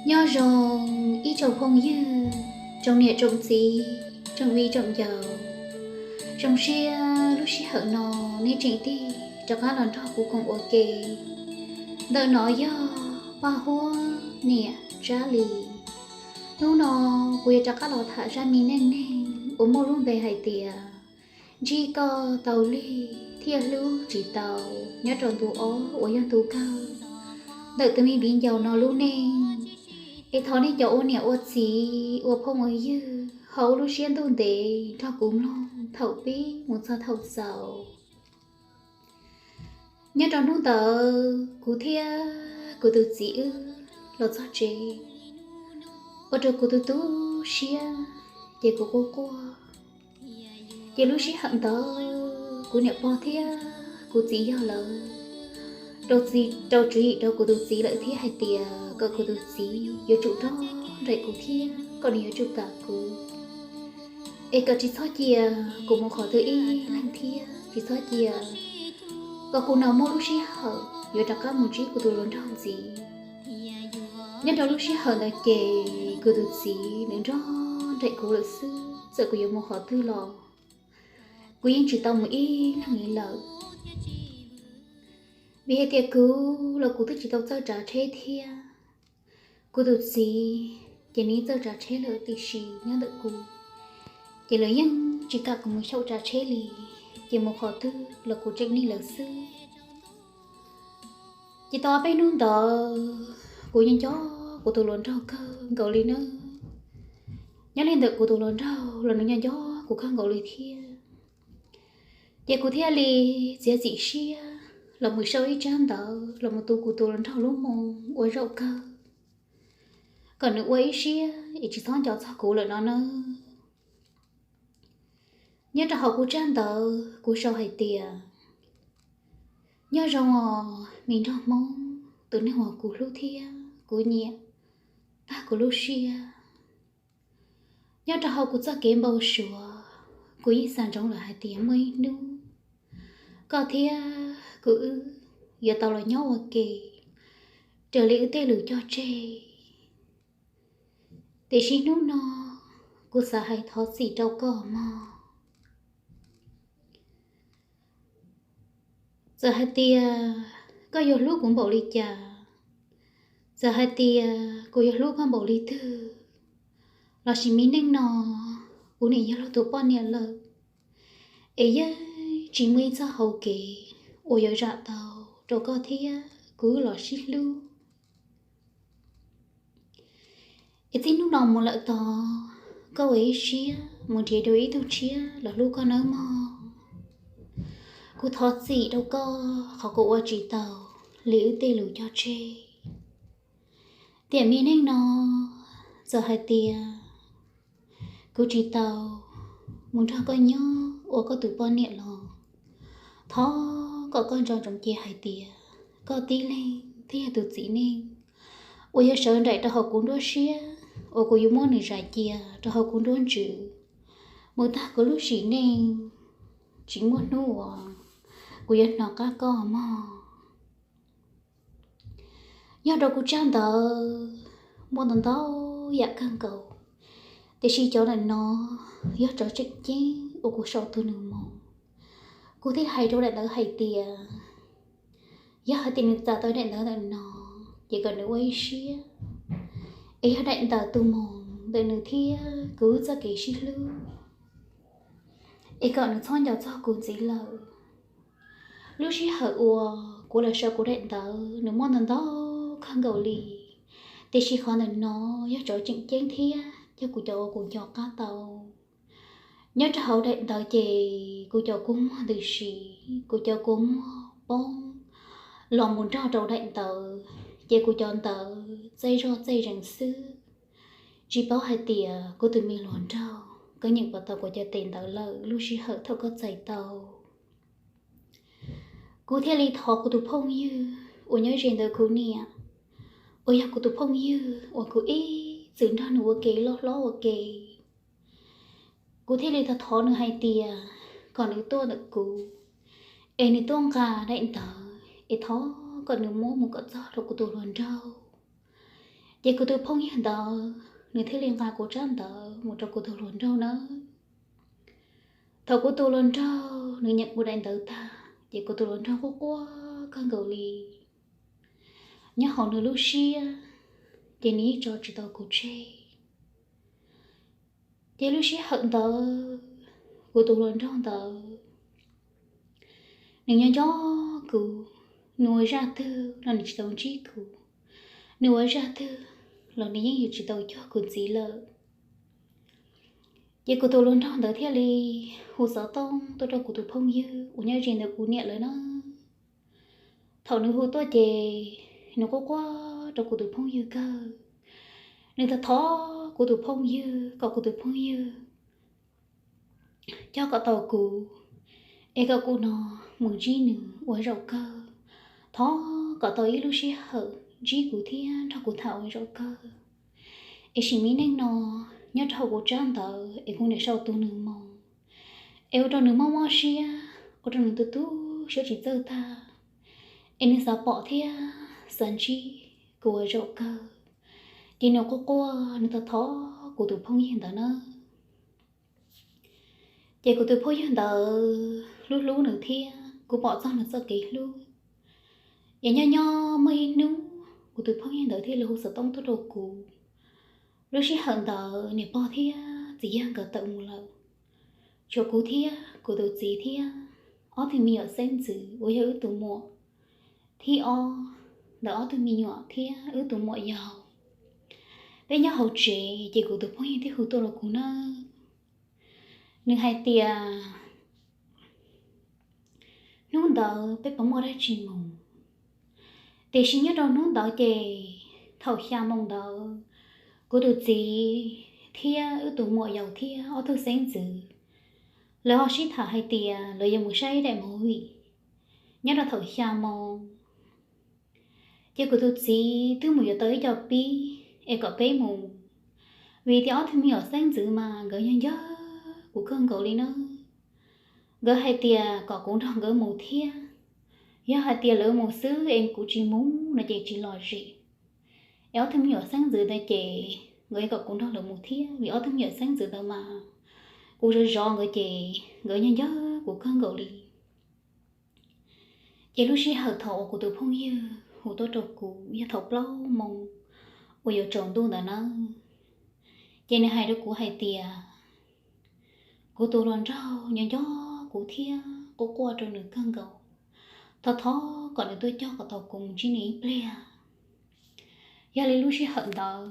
Nyob zoo ib tsoom phooj ywg, tsoom niam tsoom txiv, tsoom viv tsoom ncaus. Zoo siab lub sij hawm no nej tseem tig rov qab los nrog kuv koom ua ke. Ntawm no yog Paj Huab niam Tsab Lis. Hnub no kuv yuav rov qab los tham zaj me neej neeg uas muaj lub npe hais tias ntsib koj tau lig thiaj hlub tsis tau, nyob rau ntu ob uas yog ntu kawg ntawm tus me viv ncaus no lub neej. Es thov nej cov ua niam ua txiv ua phooj ua ywg ho ua lub siab ntuj ntev nrog kuv mloog thaum pib mus txog thaum xaus. Nyob rau hnub ntawd kuv thiab kuv tus txiv wb los txog tsev, ua rau kuv tu tu siab, ces kuv quaj quaj. Ces lub sij hawm ntawd kuv niam pog thiab kuv txiv yawg lawv rau tswv yim rau kuv tus txiv lawm thiab hais tias kom kuv tus txiv yuav tsum nrog nraim kuv thiab kom nws yuav tsum kam kuv, es kom tsis txhob cia kuv mus qhov twg ib leeg thiab tsis txhob cia kom kuv no muaj lub sij hawm yuav rov qab mus ntsib kuv tus hluas nraug ntxiv. Nyob rau lub sij hawm ntawd ces kuv tus txiv nws nrog nraim kuv lawm xwb, txawm kuv yuav mus qhov twg los kuv yeej tsis tau mus ib leeg li lawm. Vim hais tias kuv los kuv twb tsis tau txawj tsav tsheb thiab. Kuv tus txiv ces nws txawj tsav tsheb lawm tiam sis nyob ntawm kuv ces lawv yeej tsis kam kuv mus xyaum tsav tsheb li, ces mus qhov twg los kuv tseem nig lawv xwb. Ces tau ob peb hnub ntawd kuv nco nco kuv tus hluas nraug kawg nkaus li nawb. Nyob li ntawm kuv tus hluas nraug los nws nco nco kuv kawg nkaus li thiab. Ces kuv thiaj li txiav txim siab los mus sau ib tsab ntawv los mus tu kuv tus hluas nraug lub moo ua zaum kawg, kom nws ua ib siab es tsis txhob nco txog kuv lawm no nawb. Nyob rau hauv kuv tsab ntawv kuv sau hais tias, nyob zoo os me nraug Hmoob, tus neeg uas kuv hlub thiab kuv nyiam tag kuv lub siab. Nyob rau hauv kuv txoj kev npau suav, kuv yeej xav ntsoov lawm hais tias muaj ib hnub koj thiab kuv wb yuav tau los nyob ua ke raws li wb tej lus cog tseg. Tiam sis hnub no kuv xav hais thov txim rau koj mog. Txawm hais tias koj yuav hlub kuv npaum li cas, txawm hais tias kuv yuav hlub koj npaum li twg, los sis me neej no kuv niam yog luag tus poj niam lawm, es yeej tsis muaj ib txoj hau kev uas yuav zam tau rau koj thiab kuv los sib hlub. Es txij hnub no mus lawm tod, koj ua ib siab mus nrhiav dua ib tug tshiab los hlub koj nawb mog. Kuv thov txim rau koj qhov kuv ua tsis tau li wb tej lus cog tseg. Tiam me neej no, txawm hais tias kuv tsis tau mus nrog koj nyob ua koj tus poj niam los, thov kom koj nco ntsoov cia hais tias koj tib leeg thiaj yog tus txiv neej uas yuav sawv nraim rau hauv kuv nruab siab, uas kuv yuav muab nws zais cia rau hauv kuv nruab ntsws mus tag kuv lub sim neej, tsis muaj hnub uas kuv yuav hnov qab koj mog. Yog rau kuv tsab ntawv muaj ntau ntau yam kawg nkaus, tiam sis cov ntawm no yog cov tseem ceeb uas kuv sau tu nws mus. Kuv thiaj hais rau daim ntawv hais tias, yog hais tias nws txais tau daim ntawv ntawm no, ces kom nws ua ib siab, es yog daim ntawv tu mus ntawm nws thiab kuv txoj kev sib hlub, es kom nws txhob nco txog kuv ntxiv lawm. Lub sij hawm uas kuv los sau kuv daim ntawv nws muaj ntau ntau kawg nkaus li, tiam sis qhov ntawm no yog cov tseem ceeb thiab yog kuv cov uas kuv nco qab tau. Nyob rau hauv daim ntawv ces kuv cov kua muag ntws si, kuv cov kua muag poob los mus nrog rau daim ntawv, ces kuv cov ntawv txaij zog txaij zees xwb. Tsis paub hais tias kuv tus me hluas nraug koj nyeem puas tau kuv cov tes ntawv lawm lub sij hawm thaum koj txais tau. Kuv thiaj li thov kuv tus phooj ywg uas nyob ze ntawm kuv niam, uas yog kuv tus phooj ywg uas kuv ib txwm nrog nws ua ke loj hlob ua ke, kuv thiaj li thov thov nws hais tias kom nws tuaj ntawm kuv, es nws tuaj nqa daim ntawv es thov kom nws muab mus kom txog rau kuv tus hluas nraug. Ces kuv tus phooj ywg ntawd nws thiaj li nqa kuv tsab ntawv mus rau kuv tus hluas nraug nawb. Thaum kuv tus hluas nraug nws nyeem kuv daim ntawv tag ces kuv tus hluas nraug quaj quaj kawg nkaus li. Nyob hauv nws lub siab ces nws yeej tso tsis tau kuv tseg. Ces lub sij hawm ntawd kuv tus hluas nraug ntawd nws nyob nco kuv, nws ua zaj twg los nws tsis tau ntsib kuv, nws ua zaj twg los nws yeej yuav tsis tau cuag kuv ntxiv lawm. Ces kuv tus hluas nraug ntawd thiaj li hu xov tooj tuaj rau kuv tus phooj ywg uas nyob ze ntawm kuv niam lawv na. Thaum nws hu tuaj ces nws quaj quaj rau kuv tus phooj ywg kawg. Nws thov thov kuv tus phooj ywg kom kuv tus phooj ywg coj kom tau kuv, es kom kuv no mus ntsib nws ua zaum kawg. Thov kom tau ib lub sij hawm ntsib kuv thiab nrog kuv tham ua zaum kawg. Es sim me neej no nyob rau hauv kuv tsab ntawv es kuv niam sau tus nws moo, es ua rau nws mob mob siab, ua rau nws tu tu siab tsis txawj tag, es nws xav pom thiab xav ntsib kuv ua zaum kawg. Ces nws quaj quaj nws thov thov kuv tus phooj ywg ntawd na. Ces kuv tus phooj ywg ntawd hlub hlub nws thiab kuv pom txog nws txoj kev hlub. Ces nyob nyob muaj ib hnub kuv tus phooj ywg ntawd thiaj li hu xov tooj tuaj rau kuv. Lub sij hawm ntawd niam pog thiab txiv yawg nkawd tawm mus lawm, tshuav kuv thiab kuv tus txiv thiab ob tug me nyuam xeeb ntxwv uas yog wb tus muam thib ob ntawm ob tug me nyuam thiab wb tus muam yaus. Peb nyob hauv tsev ces kuv tus phooj ywg thiaj hu tuaj rau kuv na. Nws hais tias, hnub ntawd peb puas muaj dab tsi mus? Tiam sis nyob rau hnub ntawd ces thaum xya moo ntawd, kuv tus txiv thiab wb tus muam yaus thiab ob tug xeeb ntxwv lawv ho sib tham hais tias lawv yuav mus saib ib daim movie nyob rau thaum xya moo. Ces kuv tus txiv twb mus yuav tau ib co pib es kom peb mus, vim tias ob tug me nyuam xeeb ntxwv mas nkawd nco nco kuv kawg nkaus li na. Nkawd hais tias kom kuv nrog nkawd mus thiab, yog hais tias lawv mus xwb es kuv tsis mus no ces tsis lom zem. Es ob tug me nyuam xeeb ntxwv ntawd ces nkawd yuav kom kuv nrog lawv mus thiab, vim ob tug me nyuam xeeb ntxwv ntawd mas kuv zov zov nkawd ces nkawd nco nco kuv kawg nkaus li. Ces lub sij hawm thaum uas kuv tus phooj ywg hu tuaj rau kuv yog thaum plaub moo uas yuav tsaus ntuj ntawd na, ces nws hais rau kuv hais tias, kuv tus hluas nraug nco nco kuv thiab quaj quaj rau nws kawg nkaus, thov thov kom nws tuaj coj kom tau kuv mus ntsib nws ib pliag. Yog li lub sij hawm ntawd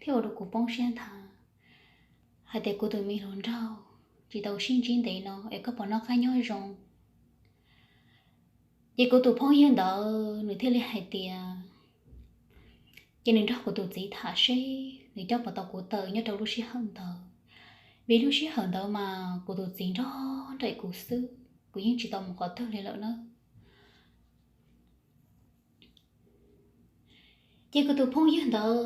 thiaj ua rau kuv poob siab nthav hais tias kuv tus me hluas nraug tsis tau sib ntsib ntev no es koj puas noj qab nyob zoo. Ces kuv tus phooj ywg ntawd nws thiaj li hais tias, ces nws nrog kuv tus txiv tham seb nws coj puas tau kuv tawm nyob rau lub sij hawm ntawd, vim lub sij hawm ntawd mas kuv tus txiv nrog nraim kuv xwb, kuv yeej tsis tau mus qhov twg li lawm na. Ces kuv tus phooj ywg ntawd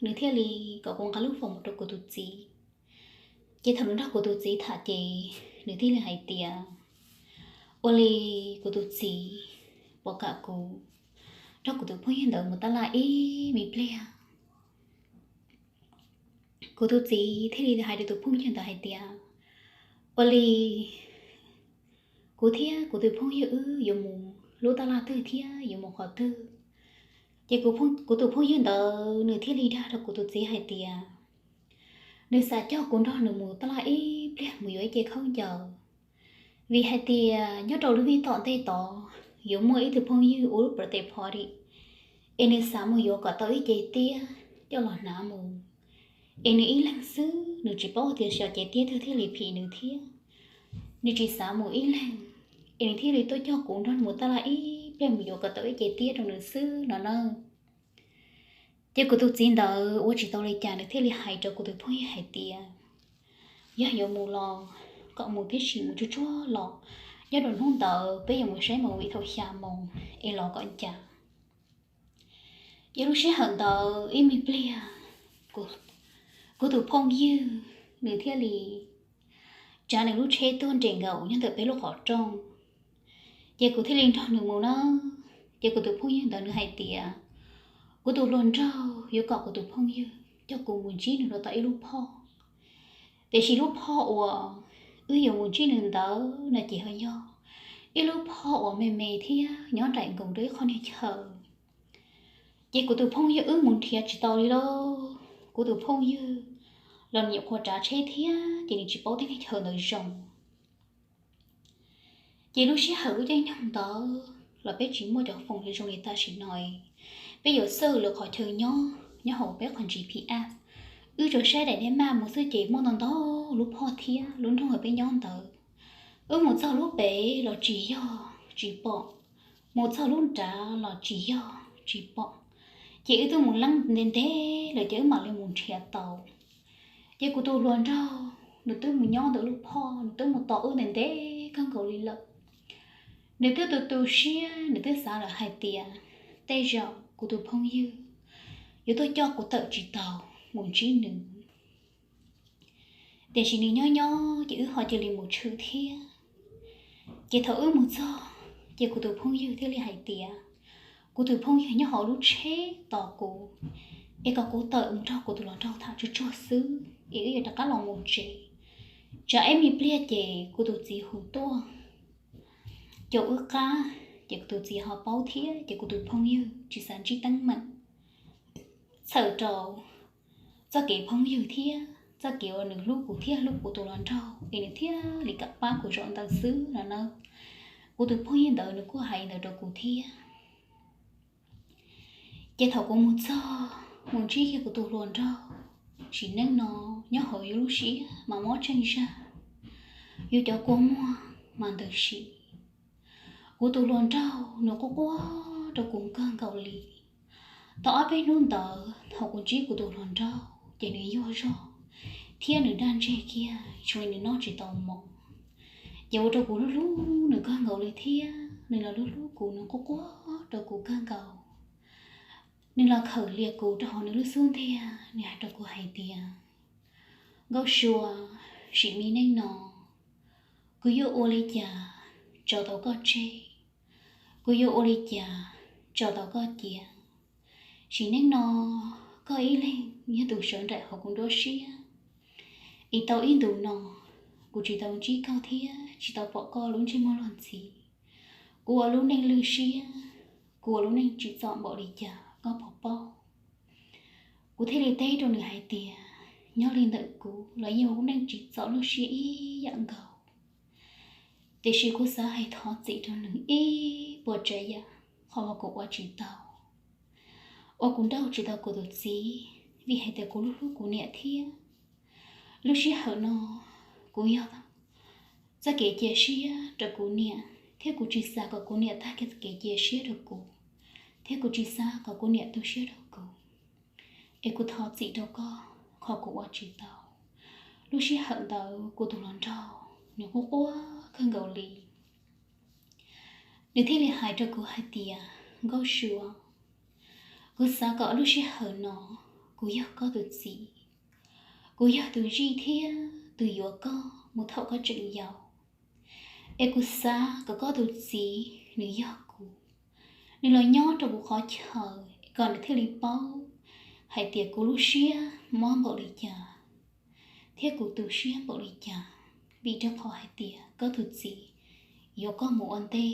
nws thiaj li kom kuv nqa lub foos mus rau kuv tus txiv. Ces thaum nws nrog kuv tus txiv tham ces nws thiaj li hais tias, ua li kuv tus txiv puas kam kuv nrog kuv tus phooj ywg ntawd mus tab laj ib me pliag. Kuv tus txiv thiaj li hais rau tus phooj ywg ntawd hais tias, ua li kuv thiab kuv tus phooj ywg wb yuav mus lub tab laj twg thiab yuav mus qhov twg? Ces kuv tus phooj ywg ntawd nws thiaj li dag rau kuv tus txiv hais tias, nws xav coj kuv nrog nws mus tab laj ib pliag mus yuav ib ce khaub ncaws, vim hais tias nyob rau lub vij tom ntej tod yuav muaj ib tug phooj ywg ua lub birthday party, es nws xav mus yuav kom tau ib ce tiab coj los hnav mus. Es nws ib leeg xwb, nws tsis paub tias xyov ce tiab twg thiaj li phim nws thiab. Nws tsis xav mus ib leeg, es nws thiaj li tuaj coj kuv nrog mus tab laj ib pliag mus yuav kom tau ib ce tiab rau nws xwb no na. Ces kuv tus txiv ntawd ua tsis tau li cas nws thiaj li hais rau kuv tus phooj ywg hais tias, yog yuav mus los kom mus tib si, mus tsuag tsuag los, nyob rau hnub ntawd peb yuav mus saib movie thaum xya moos es los kom ncav. Ces lub sij hawm ntawd ib me pliag, kuv tus phooj ywg nws thiaj li tsav nws lub tsheb tuaj nres nkaus nyob ntawm peb lub qhov rooj. Ces kuv thiaj li nrog nws mus na. Ces kuv tus phooj ywg ntawd nws hais tias, kuv tus hluas nraug yuav kom kuv tus phooj ywg coj kuv mus ntsib nws rau tom ib lub phoj. Tiam sis lub phoj uas wb yuav mus ntsib nws ntawd no ces ho yog ib lub phoj uas me me thiab nyob nraim nkaus rau ib qho niag chaw. Ces kuv tus phooj ywg wb mus nrhiav tsis tau li lauj. Kuv tus phooj ywg los nws nyuam qhuav tsav tsheb thiab ces nws tsis paub tej niag chaw ntawd zoo. Ces lub sij hawm lub caij nyoog ntawd los peb tsis muaj cov foos zoo li tam sim no, peb yuav xauj lawv qhov chaw nyob nyob hauv peb qhov G P S. Wb tsuas saib daim npaj map mus xwb ces muaj ntau ntau lub phoj thiab lub nroog uas peb nyob ntawd. Wb mus txog lub pem los tsis yog, tsis pom, mus txog lub nrad los tsis yog, tsis pom. Ces wb twb mus leej ntev ntev lawm ces wb mam li mus nrhiav tau. Ces kuv tus hluas nraug nws twb mus nyob ntawm lub phoj, nws twb mus tos wb ntev ntev kawg nkaus li lawm. Nws twb tu tu siab, nws twb xav lawm hais tias tej zaum kuv tus phooj ywg yuav tuaj coj kuv tawm tsis tau mus ntsib nws. Tiam sis nws nyob nyob ces wb ho cia li mus tshwm thiab. Ces thaum wb mus txog ces kuv tus phooj ywg thiaj li hais tias kuv tus phooj ywg nyob hauv lub tsheb tos kuv, es kom kuv tawm mus nrog kuv tus hluas nraug tham tsuag tsuag xwb es wb yuav rov qab los mus tsev. Tsam ib me pliag ces kuv tus txiv hu tuaj caum wb qab, ces kuv tus txiv ho paub thiab ces kuv tus phooj ywg tsis xav ntsib teeb meem. Txhawm rau txoj kev phooj ywg thiab txoj kev uas nws hlub kuv thiab hlub kuv tus hluas nraug es nws thiaj li kam pab kuv zaum ntawd xwb no na. Kuv tus phooj ywg ntawd nws kuj hais ntawd rau kuv thiab. Ces thaum kuv mus txog mus ntsib kiag kuv tus hluas nraug, sim neej no nyob hauv yus lub siab mas mob tsheej zaj, yus cov kua muag mas ntws si. Kuv tus hluas nraug nws quaj quaj rau kuv kawg nkaus li. Tau ob peb hnub ntawd thaum kuv ntsib kuv tus hluas nraug ces nws yuag zog thiab nws daj ntseg kiag zoo li nws noj tsis tau mov. Ces ua rau kuv hlub hlub nws kawg nkaus li thiab nws los hlub hlub kuv, nws quaj quaj rau kuv kawg nkaus. Nws los khawm lias kuv rau hauv nws lub xub ntiag, nws hais rau kuv hais tias, Nkauj Sua, sim me neej no kuv yuav ua li cas tso tau koj tseg? Kuv yuav ua li cas tso tau koj cia? Sim neej no koj ib leeg yog tus sawv nraim hauv kuv nruab siab. Es tau ib ntus no kuv tsis tau ntsib koj thiab tsis tau pom koj lub ntsej muag luag ntxhi. Kuv ua lub neej lwj siab, kuv ua lub neej tsim txom npaum li cas koj puas paub? Kuv thiaj li teb rau nws hais tias, nyob li ntawm kuv los yeej ua lub neej tsim txom lub siab ib yam nkaus. Tiam sis kuv xav hais thov txim rau nws ib puas tsav yam, qhov uas kuv ua tsis tau, uas kuv nrauj tsis tau kuv tus txiv, vim hais tias kuv hlub hlub kuv niam thiab. Lub sij hawm no kuv yog txoj kev cia siab rau kuv niam, thiab kuv tsis xav kom kuv niam tag kev cia siab rau kuv, thiab kuv tsis xav kom kuv niam tu siab rau kuv. Es kuv thov txim rau koj qhov kuv ua tsis tau. Lub sij hawm ntawd kuv tus hluas nraug nws quaj quaj kawg nkaus li. Nws thiaj li hais rau kuv hais tias, Nkauj Sua, kuv xav kom lub sij hawm no kuv yog koj tus txiv, kuv yog tus zij thiab tus yuav koj mus thaum koj tseem yau. Es kuv xav kom koj tus txiv nws yog kuv, nws los nyob rau kuv qhov chaw kom nws thiaj li paub hais tias kuv lub siab mob npaum li cas thiab kuv tu siab npaum li cas, vim rau qhov hais tias koj tus txiv yuav koj mus ua ntej.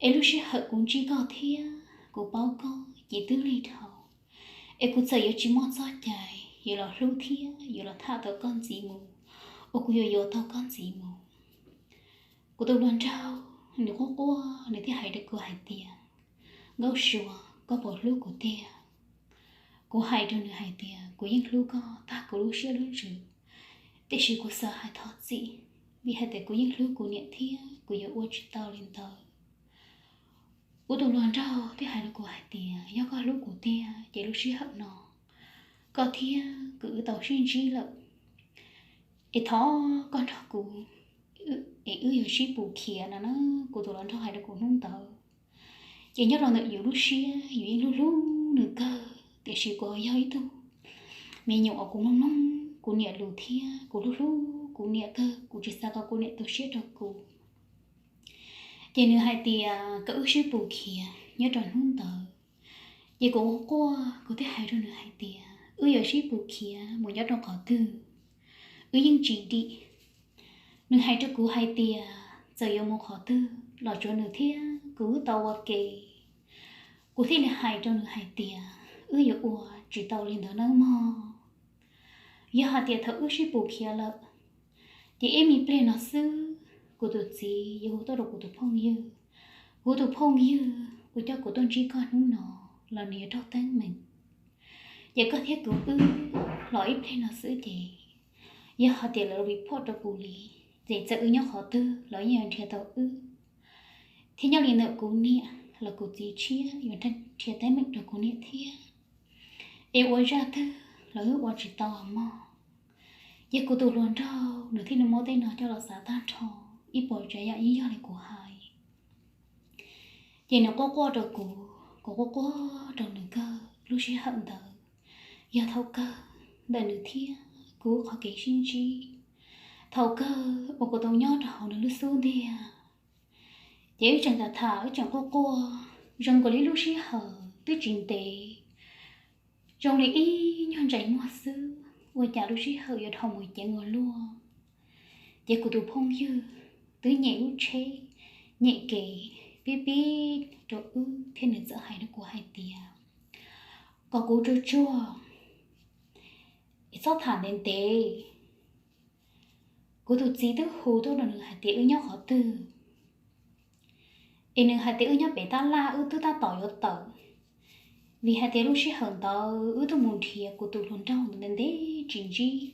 Es lub sij hawm kuv ntsib koj thiab kuv paub koj ces twb lig dhau. Es kuv txawm yuav tsis muaj txoj cai yuav los hlub thiab yuav los tham tau koj ntxiv mus, uas kuv yuav yuav tau koj ntxiv mus. Kuv tus hluas nraug nws quaj quaj, nws thiaj hais rau kuv hais tias, Nkauj Sua, koj puas hlub kuv tiag? Kuv hais rau nws hais tias, kuv yeej hlub koj tag kuv lub siab lub ntsws, tiam sis kuv xav hais thov txim, vim hais tias kuv yeej hlub kuv niam thiab kuv yuav ua tsis tau li ntawd. Kuv tus hluas nraug thiaj hais rau kuv hais tias, yog koj hlub kuv tiag ces lub sij hawm no koj thiab kuv wb tau sib ntsib lawm, es thov koj nrog kuv es wb yuav sib pus khiav no na. Kuv tus hluas nraug hais rau kuv hnub ntawd. Ces nyob rau ntawm yus lub siab yus yeej hlub hlub nws kawg, tiam sis kuv yog ib tug me nyuam uas kuv mloog mloog kuv niam lus thiab kuv hlub hlub kuv niam kawg, kuv tsis xav kom kuv niam tu siab rau kuv. Ces nws hais tias kom wb sib pus khiav nyob rau hnub ntawd. Ces kuv quaj quaj, kuv thiaj hais rau nws hais tias wb yuav sib pus khiav mus nyob rau qhov twg, wb yeej tsis dim. Nws hais rau kuv hais tias txawm yuav mus qhov twg los tsuav nws thiab kuv wb tau ua ke. Kuv thiaj li hais rau nws hais tias wb yuav ua tsis tau li ntawd nawb mog. Yog hais tias thaum wb sib pus khiav lawm, ces ib me pliag no xwb kuv tus txiv yuav hu tuaj rau kuv tus phooj ywg. Kuv tus phooj ywg, kuv coj kuv tuaj ntsib koj hnub no los nws yuav raug teeb meem. Ces koj thiab kuv wb los ib pliag no xwb ces yog hais tias lawv report rau kuv li, ces txawm wb nyob qhov twg los yeej yuav nrhiav tau wb. Thiab nyob li ntawm kuv niam los kuv txiv tshiab yuav nrhiav teeb meem rau kuv niam thiab. Es ua zaj twg los wb ua tsis tau mog. Ces kuv tus hluas nraug nws thiaj li muab tej no coj los xav tag nrho, ib puas tsav yam yeej yog li kuv hais. Ces nws quaj quaj rau kuv, kuv quaj quaj rau nws kawg. Lub sij hawm ntawd yog thaum kawg ntawm nws thiab kuv qhov kev sib ntsib, thaum kawg uas kuv tau nyob rau hauv nws lub xub ntiag. Ces wb tseem tham tham, wb tseem quaj quaj, zoo nkaus li lub sij hawm twb tsis ntev, zoo li ib nyuag ntsais muag xwb, ua cas lub sij hawm yuav dhau mus ceev ua luaj. Ces kuv tus phooj ywg twb nyem lub tsheb, nyem kev pib pib rau wb thiab nws txawm hais rau kuv hais tias kom kuv tsuag tsuag, es txhob tham ntev ntev. Kuv tus txiv twb hu tuaj rau nws hais tias wb nyob qhov twg, es nws hais tias wb nyob pem tab laj, wb twb tab tom yuav tawm. Vim hais tias lub sij hawm ntawd wb twb mus nrhiav kuv tus hluas nraug ntawd ntev ntev tsis ntsib,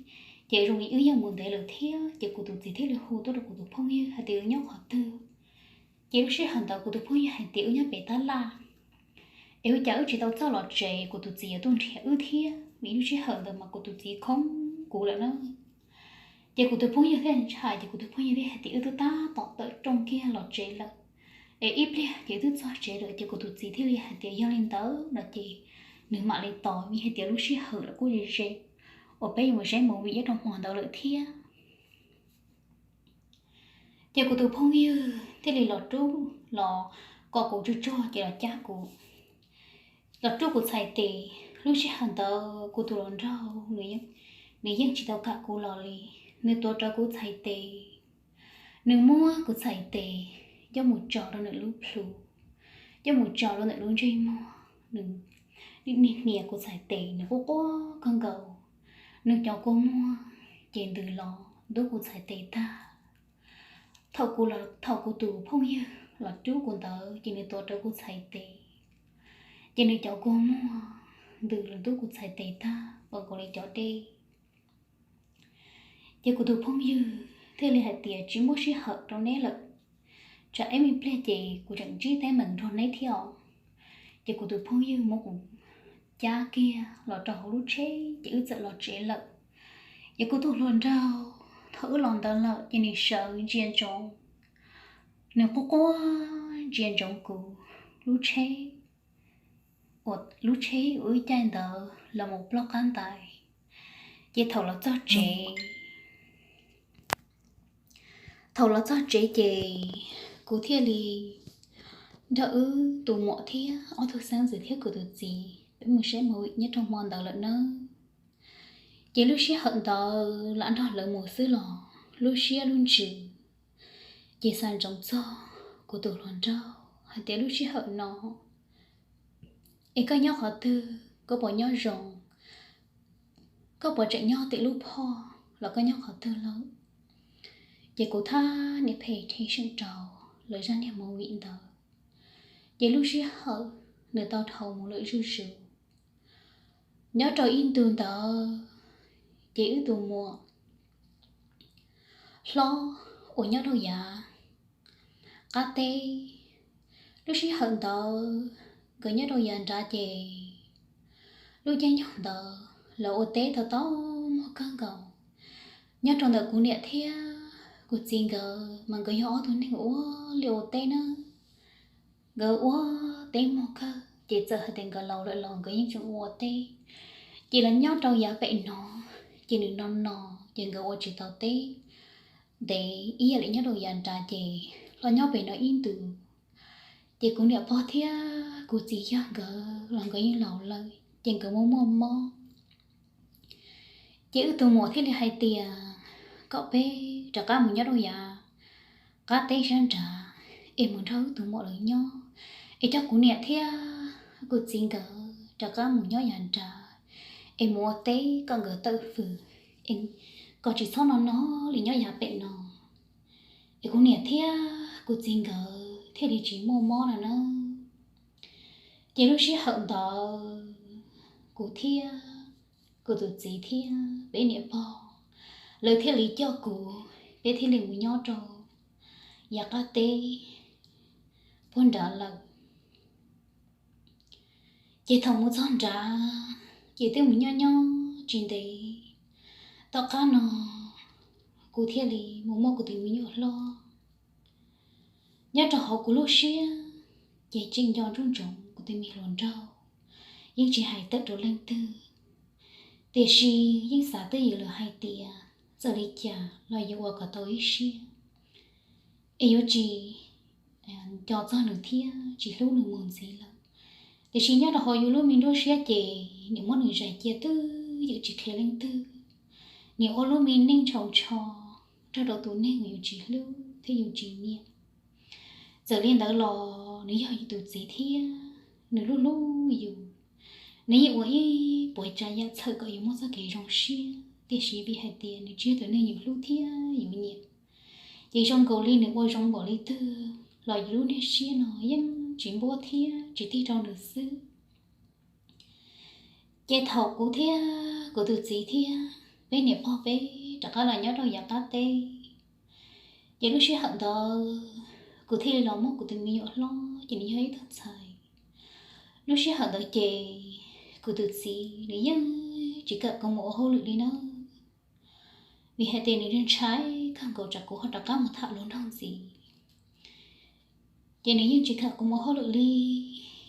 ces zoo li wb yeej mus ntev lawm thiab. Ces kuv tus txiv thiaj li hu tuaj rau kuv tus phooj ywg hais tias wb nyob qhov twg. Ces lub sij hawm ntawd kuv tus phooj ywg hais tias wb nyob pem tab laj, es ua cas wb tsis tau txawj los tsev, kuv tus txiv yuav tuaj nrhiav wb thiab, vim lub sij hawm ntawd mas kuv tus txiv khoob kuv lawm na. Ces kuv tus phooj ywg thiaj ntshai, ces kuv tus phooj ywg thiaj hais tias wb twb tab tom tawm rooj kiag los tsev lawm, es ib pliag ces twb txog tsev lawm. Ces kuv tus txiv thiaj li hais tias yog li ntawd no ces nws mam li tos, vim hais tias lub sij hawm los kuj ze ze uas peb yuav saib movie nyob rau hmo ntawd lawm thiab. Ces kuv tus phooj ywg thiaj li los rub los kom kuv tsuag tsuag ces los cab kuv, los rub kuv txhais tes. Lub sij hawm ntawd kuv tus hluas nraug nws yeej tsis tau kam kuv los li, nws tuav rawv kuv txhais tes, nws muab kuv txhais tes coj mus tso rau nws lub plhu, coj mus tso rau nws lub ntsej muag, nws niaj hniav kuv txhais tes, nws quaj quaj kawg nkaus, nws cov kua muag ces ntws los ntub kuv txhais tes tag. Thaum kuv, thaum kuv tus phooj ywg los rub kuv ntawd ces nws tuav rawv kuv txhais tes, ces nws cov kua muag ntws los ntub kuv txhais tes tag npaum nkaus li cov dej. Ces kuv tus phooj ywg thiaj li hais tias tsis muaj sij hawm rau neb lawm, tsam ib me pliag ces kuv tseem ntsib teeb meem nrog neb thiab os. Ces kuv tus phooj ywg muab kuv cab kiag los rau hauv lub tsheb ces wb txawm los tsev lawm. Ces kuv tus hluas nraug thaum wb los ntawd lawm ces nws sawv ntsia ntsoov, nws quaj quaj ntsia ntsoov kuv lub tsheb, uas lub tsheb uas wb caij ntawd los mus ploj qab ntais. Ces thaum los txog tsev, thaum los txog tsev ces kuv thiaj li nrog wb tus muam thiab ob tug xeeb ntxwv thiab kuv tus txiv peb mus saib movie nyob rau hmo ntawd lawm nawb. Ces lub sij hawm ntawd lam nrog lawv mus xwb los lub siab lub ntsws ces xav ntsoov txog kuv tus hluas nraug hais tias lub sij hawm no es koj nyob qhov twg, koj puas nyob zoo, koj puas tseem nyob tim lub phoj los koj nyob qhov twg lawm. Ces kuv thab niam phem rhe seem rau lawv zaj niag movie ntawd, ces lub sij hawm nws tau dhau mus lawm zuj zus. Nyob rau ib ntu ntawd ces wb tus muam hlob uas nyob rau yav qab teb, lub sij hawm ntawd nkawd nyob rau yav nrad ces lub caij nyoog ntawd lawv ua teb tau tau muag kawg nkaus. Nyob rau ntawm kuv niam thiab kuv txiv nkawd mas nkawd yog ob tug neeg ua liaj ua teb na. Nkawd ua teb muag kawg ces txawm hais tias nkawd laus lawm los nkawd yeej tseem ua teb. Ces los nyob rau yav pem no ces nws no no ces nkawd ua tsis tau teb ntev ib yam li nyob rau yav nrad ces los nyob pem no ib ntus. Ces kuv niam pog thiab kuv txiv yawg nkawd los nkawd yeej laus lawm ces nkawd muaj muaj mob. Ces wb tus muam thiaj li hais tias kom peb rov qab mus nyob rau yav qab teb sab nrad es mus nrog wb tus muam lawv nyob, es coj kuv niam thiab kuv txiv nkawd rov qab mus nyob yav nrad es mus ua teb kom nkawd tawm fws, kom tsis txhob no no li nyob yav pem no, es kuv niam thiab kuv txiv nkawd thiaj li tsis muaj mob no na. Ces lub sij hawm ntawd kuv thiab kuv tus txiv thiab peb niam pog lawv thiaj li coj kuv, peb thiaj li mus nyob rau yav qab teb puag nrad lawm. Ces thaum mus txog nrad ces twb mus nyob nyob tsis ntev, tom qab no kuv thiaj li mus muaj kuv tus me nyuam hlob. Nyob rau hauv kuv lub siab ces tseem nco ntsoov ntsoov kuv tus me hluas nraug, yeej tsis hais tawm rau leej twg, tiam sis yeej xav twj ywm lawm hais tias txawm li cas los yuav ua kom tau ib siab, es yuav tsis nco txog nws thiab tsis hlub nws mus ntxiv lawm. Tiam sis nyob rau hauv yus lub me nruab siab ces nim muab nws zais cia twj ywm tsis qhia leej twg, nim ua lub me neej ntshaus ntsho nrog rau tus neeg uas yus tsis hlub thiab yus tsis nyiam. Txawm li ntawd los nws yog yus tus txiv thiab nws hlub hlub yus, nws yeej ua ib puas tsav yam txhawm kom yus muaj txoj kev zoo siab, tiam sis vim hais tias nws tsis yog tus neeg yus hlub thiab yus nyiam, ces zoo nkaus li nws ua zoo npaum li twg los yus lub niag siab no yeej tsis npuab thiab tsis tig rau nws xwb. Ces thaum kuv thiab kuv tus txiv thiab peb niam pog peb rov qab los nyob rau yav qab teb, ces lub sij hawm ntawd kuv thiaj li los muaj kuv tus me nyuam hlob ces nws yog ib tug ntxhais. Lub sij hawm ntawd ces kuv tus txiv nws yeej tsis kam kuv mus ua hauj lwm li na, vim hais tias nws ntshai kawg nkaus tsam kuv ho rov qab mus tham hluas nraug ntxiv. Ces nws yeej tsis kam kuv mus ua hauj lwm li,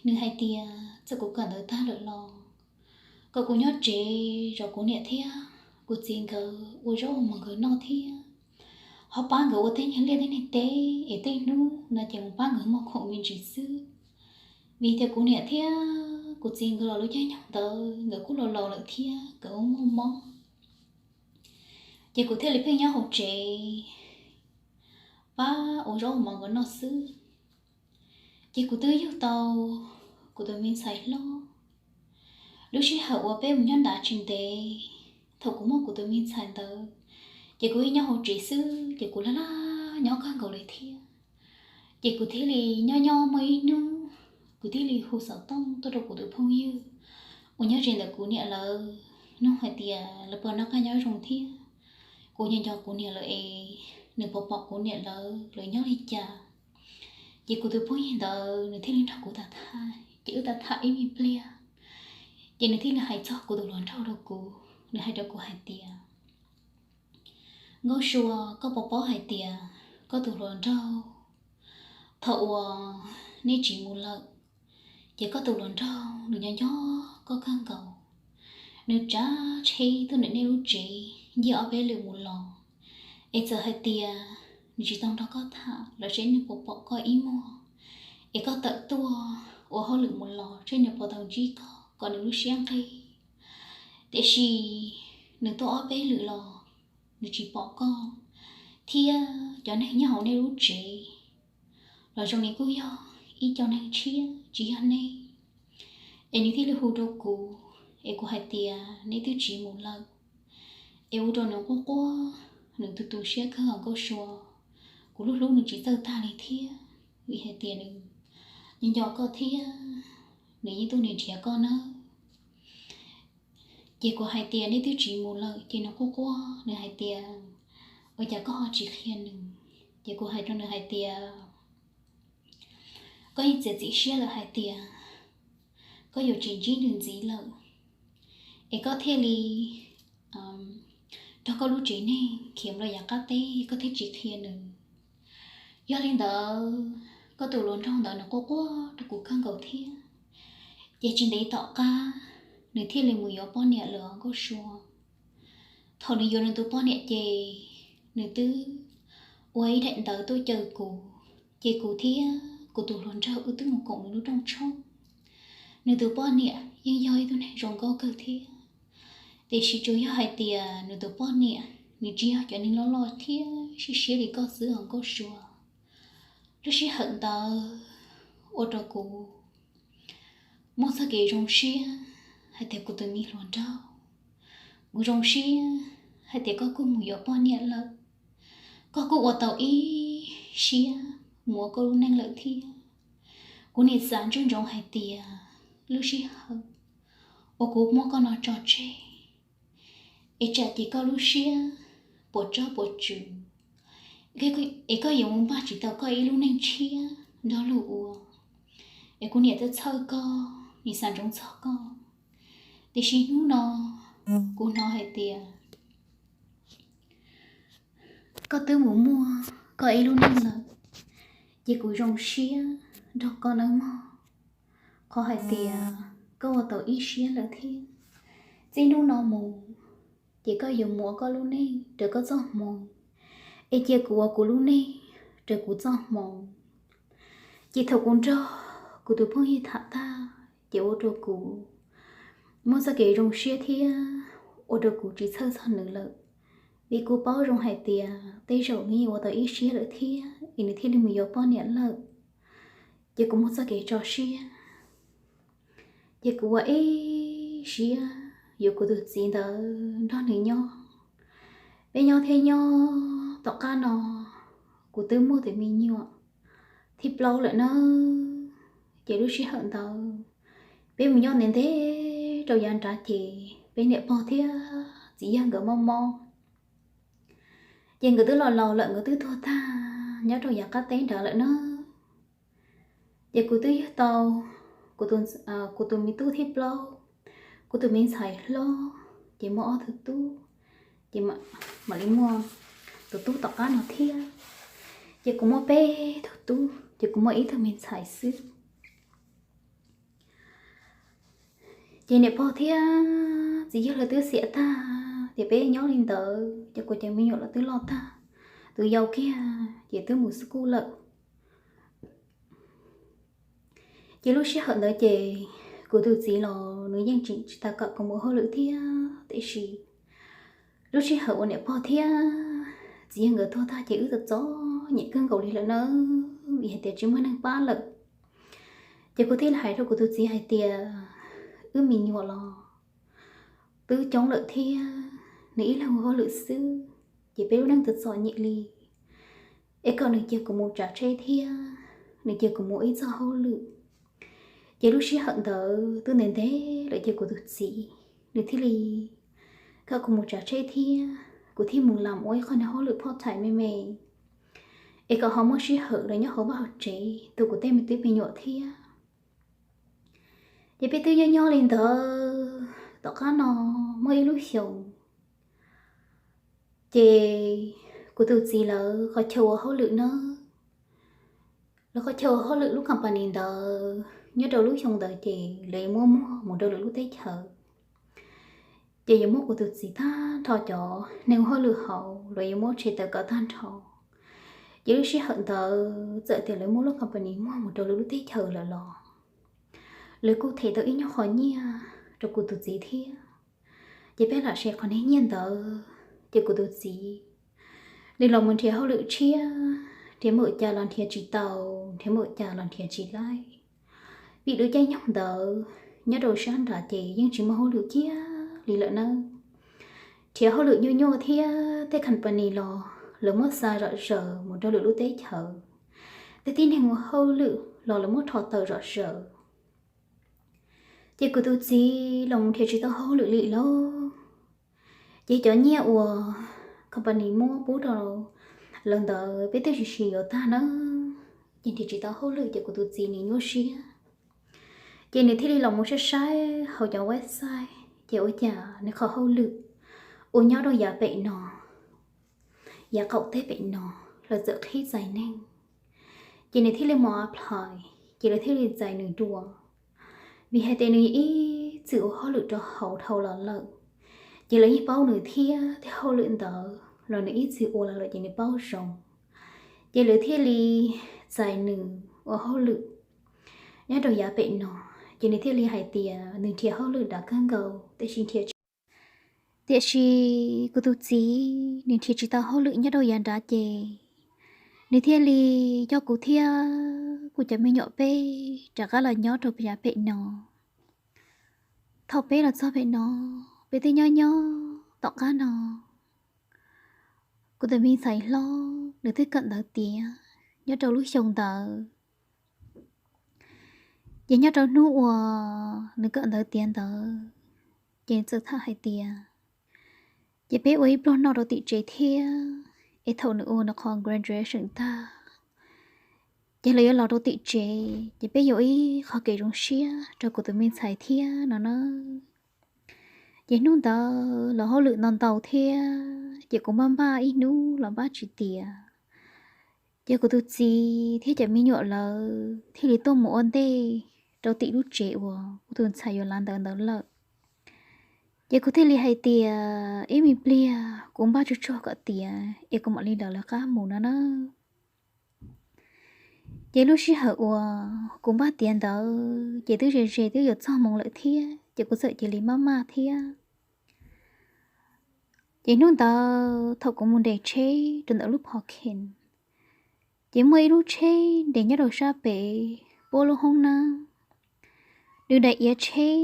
nws hais tias txawm kuv kawm ntawv tag lawm los kom kuv nyob tsev zov kuv niam thiab kuv txiv nkawd ua zaub ua mov nkawd noj thiab ho pab nkawd ua tej niag liaj tej niag teb es tej hnub no ces mus pab nkawd muag khoom me ntsis xwb. Vim tias kuv niam thiab kuv txiv nkawd los lub caij nyoog ntawd nkawd kuj laus laus lawm thiab nkawd muaj mob, ces kuv thiaj li pheej nyob hauv tsev pab ua zaub ua mov nkawd noj xwb. Ces kuv twb yug tau kuv tus me ntxhais hlob. Lub sij hawm uas peb mus nyob nrad tsis ntev, thaum kuv muaj kuv tus me ntxhais ntawd, ces kuv yeej nyob hauv tsev xwb ces kuv laj laj nyob kawg nkaus li thiab. Ces kuv thiaj li nyob nyob muaj ib hnub kuv thiaj li hu xov tooj tuaj rau kuv tus phooj ywg uas nyob ze ntawm kuv niam lawv, nug hais tias lawv puas noj qab nyob zoo thiab. Kuv nco nco kuv niam lawv es nws puas pom kuv niam lawv lawv nyob li cas. Ces kuv tus phooj ywg ntawd nws thiaj li nrog kuv tham tham, ces wb tham tham ib me pliag, ces nws thiaj li hais txog kuv tus hluas nraug rau kuv, nws hais rau kuv hais tias, Nkauj Sua, koj puas paub hais tias koj tus hluas nraug, thaum uas nej tsis mus lawm, ces koj tus hluas nraug nws nyob nco koj kawg nkaus. Nws tsav tsheb tuaj ntawm nej lub tsev ncig ob peb lwm mus los, es txawm hais tias nws tsis tau nrog koj tham los seb nws puas pom koj ib muag, es koj tawm tuaj ua hauj lwm mus los seb nws puas tau ntsib koj kom nws lub siab nqig. Tiam sis nws tuaj ob peb lwm los nws tsis pom koj, thiab cov neeg nyob hauv nej lub tsev los zoo li kuj yog ib co neeg tshiab tsis yog nej. Es nws thiaj li hu rau kuv, es kuv hais tias nej twb tsis mus lawm, es ua rau nws quaj quaj, nws tu tu siab kawg os Nkauj Sua. Kuv lub hlub nws tsis txawj tag li thiab, vim hais tias nws nco nco koj thiab nws yeej tuaj nrhiav koj nawb. Ces kuv hais tias nej twb tsis mus lawm, ces nws quaj quaj, nws hais tias, Ua cas koj ho tsis qhia nws? Ces kuv hais rau nws hais tias, Koj yeej txiav txim siab lawm hais tias koj yuav tsis ntsib nws ntxiv lawm, es koj thiaj li nrog koj lub tsev neeg khiav mus rau yav qab teb, koj thiaj tsis qhia nws. Yog li ntawd, koj tus hluas nraug ntawd nws quaj quaj rau kuv kawg nkaus thiab. Ces tsis ntev tom qab, nws thiaj li mus yuav poj niam lawm os Nkauj Sua. Thaum nws yuav nws tus poj niam ces nws twb ua ib daim ntawv tuaj caw kuv, ces kuv thiab kuv tus hluas nraug wb twb mus koom nws lub rooj tshoob. Nws tus poj niam yeej yog ib tug neeg zoo nkauj kawg thiab, tiam sis tsuas yog hais tias nws tus poj niam nws tsis yog cov neeg loj loj thiab siab siab li koj xwb os Nkauj Suav. Lub sij hawm ntawd ua rau kuv muaj txoj kev zoo siab hais tias kuv tus me hluas nraug, kuv zoo siab hais tias koj kuj mus yuav poj niam lawm, koj kuj ua tau ib siab mus ua koj lub neej lawm thiab. Kuv nim xav ntsoov ntsoov hais tias lub sij hawm uas kuv muab koj no tso tseg, es tsam ces koj lub siab puas tsob puas tswv, es koj yuav mus npaj tsis tau koj ib lub neej tshiab nrog luag ua. Es kuv niam twb txhawj koj, nim xav ntsoov txog koj, tiam sis hnub no kuv hnov hais tias koj twb mus muaj koj ib lub neej lawm, ces kuv zoo siab nrog koj nawb mog. Qhov hais tias koj ua tau ib siab lawm thiab, txij hnub no mus ces koj yuav mus ua koj lub neej raws koj txoj hmoo, es cia kuv ua kuv lub neej raws kuv txoj hmoo. Ces thaum kuv nrog kuv tus phooj ywg tham tag ces ua rau kuv muaj txoj kev zoo siab thiab ua rau kuv tsis txhawj txog nws lawm, vim kuv paub zoo hais tias tej zaum nws yeej ua tau ib siab lawm thiab es nws thiaj li mus yuav poj niam lawm, ces kuv muaj txoj kev tso siab. Ces kuv ua ib siab yuav kuv tus txiv ntawd nrog nws nyob. Peb nyob thiab nyob tom qab no kuv twb muaj tus me nyuam thib plaub lawm nawb. Ces lub sij hawm ntawd peb mus nyob ntev ntev rau yav nrad ces peb niam pog thiab txiv yawg nkawd mob mob, ces nkawd twb los laus lawm, nkawd twb tuag tag nyob rau yav qab teb nrad lawm nawb. Ces kuv twb yug tau kuv tus me tub thib plaub, kuv tus me ntxhais hlob, ces muaj ob tug tub, ces mam li muaj tus tub tom qab no thiab. Ces kuv muaj peb tug tub, ces kuv muaj ib tug me ntxhais xwb. Ces niam pog thiab txiv yawg lawv twb xiam tag, ces peb nyob li ntawd ces kuv cov me nyuam los twb loj tag, tus yau kiag ces twb mus xab kuj lawm. Ces lub sij hawm ntawd ces kuv tus txiv los nws yeej tsis tau kam kuv mus hauj lwm thiab, tiam sis lub sij hawm uas niam pog thiab txiv yawg nkawd tuag tag ces wb txom txom nyem kawg nkaus li lawm nawb, vim hais tias tsis muaj neeg pab lawm. Ces kuv thiaj li hais rau kuv tus txiv hais tias wb me nyuam los twb coob lawm thiab, nws ib leeg ua hauj lwm xwb, ces peb lub neej txom txom nyem li, es kom nws cia kuv mus tsav tsheb thiab nws cia kuv mus ib txoj hauj lwm. Ces lub sij hawm ntawd twb ntev ntev lawm ces kuv tus txiv nws thiaj li kom kuv mus tsav tsheb thiab kuv thiaj mus lam ua ib qho niag hauj lwm part time me me, es kom ho muaj sij hawm los nyob hauv vaj hauv tsev tu kuv tej me tub me nyuam thiab. Ces peb twb nyob nyob li ntawd tom qab no muaj ib lub xyoos, ces kuv tus txiv lawv qhov chaw ua hauj lwm nawb, lawv qhov chaw ua hauj lwm lub company ntawd nyob rau lub xyoo ntawd ces lawv yuav muab muag mus rau lwm lub teb chaws. Ces yuav muab kuv tus txiv tag nrho cov neeg ua hauj lwm hauv los yuav muab tshem tawm kom tag nrho. Ces lub sij hawm ntawd txawm tias lawv muab lub company muag mus rau lwm lub teb chaws lawm los lawv kuj them tau ib nyuag qho nyiaj rau kuv tus txiv thiab. Ces peb lam share qhov niag nyiaj ntawd, ces kuv tus txiv nws los mus nrhiav hauj lwm tshiab, nrhiav npaum cas los nrhiav tsis tau, nrhiav npaum cas los nrhiav tsis laib. Vim lub caij nyoog ntawd nyob rau sab nrad ces yeej tsis muaj hauj lwm kiag li lawm nawb. Nrhiav hauj lwm nyuaj nyuaj thiab tej company los lawv muab xa zom zaws mus rau lwm lub teb chaws. Tej tib neeg ua hauj lwm los lawv muab rho tawm zom zaws. Ces kuv tus txiv los mus nrhiav tsis tau hauj lwm li lauj. Ces cov nyiaj uas company muab pub rau lawv ntawd peb twb sim sim yuav tag nawb, ces nrhiav tsis tau hauj lwm ces kuv tus txiv nws nyuaj siab. Ces nws thiaj li los mus saib saib hauv cov website ces ua cas nws qhov hauj lwm uas nyob rau yav pem no, yav qaum teb pem no, lawv txawm qhib txais neeg. Ces nws thiaj li mus apply, ces lawv thiaj li txais nws dua. Vim hais tias nws ib txwm ua hauj lwm rau hauv dhau los lawm, ces lawv yeej paub nws thiab tej hauj lwm ntawd los nws ib txwm ua los lawm ces nws paub zoo. Ces lawv thiaj li txais nws ua hauj lwm nyob rau yav pem no, ces nws thiaj li hais tias nws nrhiav hauj lwm dav kawg nkaus tiam sis nrhiav tsis, tiam sis kuv tus txiv nws nrhiav tsis tau hauj lwm nyob rau yav nrad ces nws thiaj li coj kuv thiab kuv cov me nyuam peb rov qab los nyob rau yav pem no. Thaum peb los txog pem no, peb twb nyob nyob tom qab no, kuv tus me ntxhais hlob nws twb kawm ntawv tiav nyob rau lub xyoo ntawd. Ces nyob rau hnub uas nws kawm ntawv tiav ntawd, ces txawm tham hais tias, ces peb ua ib pluag noj rau tim tsev thiab, es thaum nws ua nws qhov graduation tag, ces lawv yuav los rau tim tsev, ces peb yuav ua ib qho kev zoo siab rau kuv tus me ntxhais thiab no na. Ces hnub ntawd los hauj lwm ntau ntau thiab, ces kuv npaj npaj ib hnub los npaj tsis tiav. Ces kuv tus txiv thiab cov me nyuam lawv thiaj li tuaj mus ua ntej rau tim lub tsev uas kuv tus ntxhais yuav lav ntawv ntawd lawm. Ces kuv thiaj li hais tias ib me pliag kuv npaj tsuag tsuag kom tiav es kuv mam li lawv lawv qab mus no na. Ces lub sij hawm uas kuv npaj tiav ntawd ces twb ze ze twb yuav txog moo lawm thiab, ces kuv txawm cia li maj maj thiab. Ces hnub ntawd thaum kuv mus nres tsheb rau ntawm lub parking, ces muaj ib lub tsheb nres nyob rau sab pem puab lub hoob nab. Nws daim iav tsheb